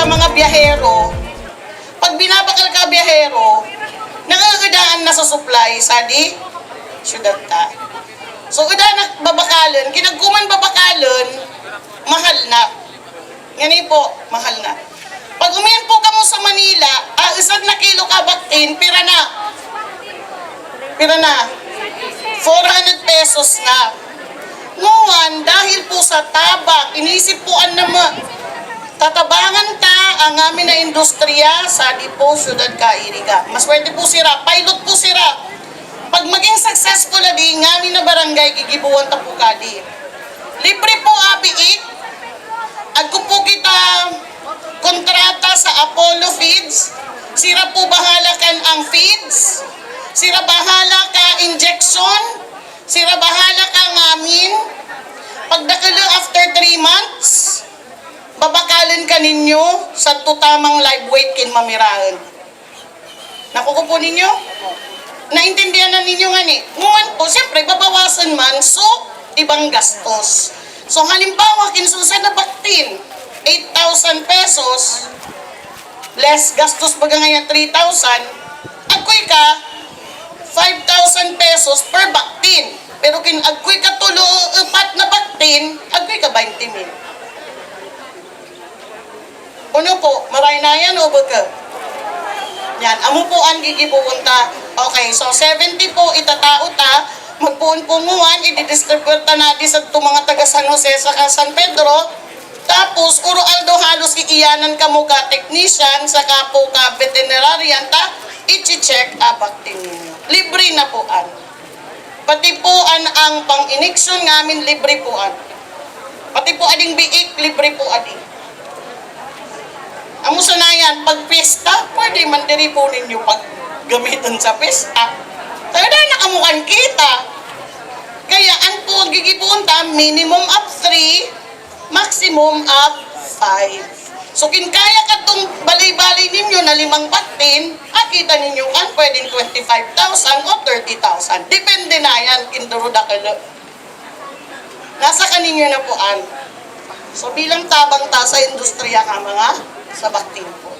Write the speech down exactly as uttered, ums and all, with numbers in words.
Sa mga biyahero, pag binabakal ka biyahero, nangangadaan na sa supply sa di syudad ta. So, uda na babakalon, kinagkuman babakalon, mahal na. Ngani po, mahal na. Pag umiyan po kamo sa Manila, ah, isang na kilo ka baktin, pira na? Pira na? Four hundred pesos na. Nguan, dahil po sa tabang, inisip po an nama, tatabangan ta ang amin na industriya sa Dipo, Syudad Kairiga. Maswerte po sira, pilot po sira. Pag maging successful na di, ngamin na barangay, gigibuan ta po kadi. Libre po, abi, eh. Agko po kita kontrata sa Apollo Feeds. Sira po bahala kan ang feeds. Sira bahala ka injection. Sira bahala ka ngamin. Pagdakelo after three months, babakalon ka ninyo sa tutamang live weight kin mamiraon. Nakukupo ninyo? Naintindihan na ninyo ngani? Nguan po, siyempre, babawasan man, so, ibang gastos. So, halimbawa, kinsusa na baktin, eight thousand pesos, less gastos baga ngayon, three thousand, agkoy ka, five thousand pesos per baktin. Pero kin agkoy ka tulo o upat na baktin, agkoy ka twenty mil. Ano po, maray na yan o baga? Yan, amo po ang gigiboon ta. Okay, so seventy po, itatao ta. Magpoon po nguan, ididistribute ta na di sa itong mga taga San Jose saka San Pedro. Tapos, uro aldo halos iiyanan kamo ka technician, saka po ka veterinarian ta, i-check abak ninyo. Libre na po an. Pati po an ang pang-injection ngamin, libre po an. Pati po ading biik, libre po adi. Amo sana yan, pag piyesta, pwede man diri po ninyo pag gamiton sa piyesta. Kaya na nakamukan kita. Kaya an po gigiboon ta, minimum of three, maximum of five. So, kin kaya katong balay-balay ninyo na limang baktin, akita ninyo kan pwedeng twenty-five thousand o thirty thousand. Depende na yan, kin duro dakelo. Nasa kaninyo na po an. So, bilang tabang ta sa industriya ka mga sa baktin po.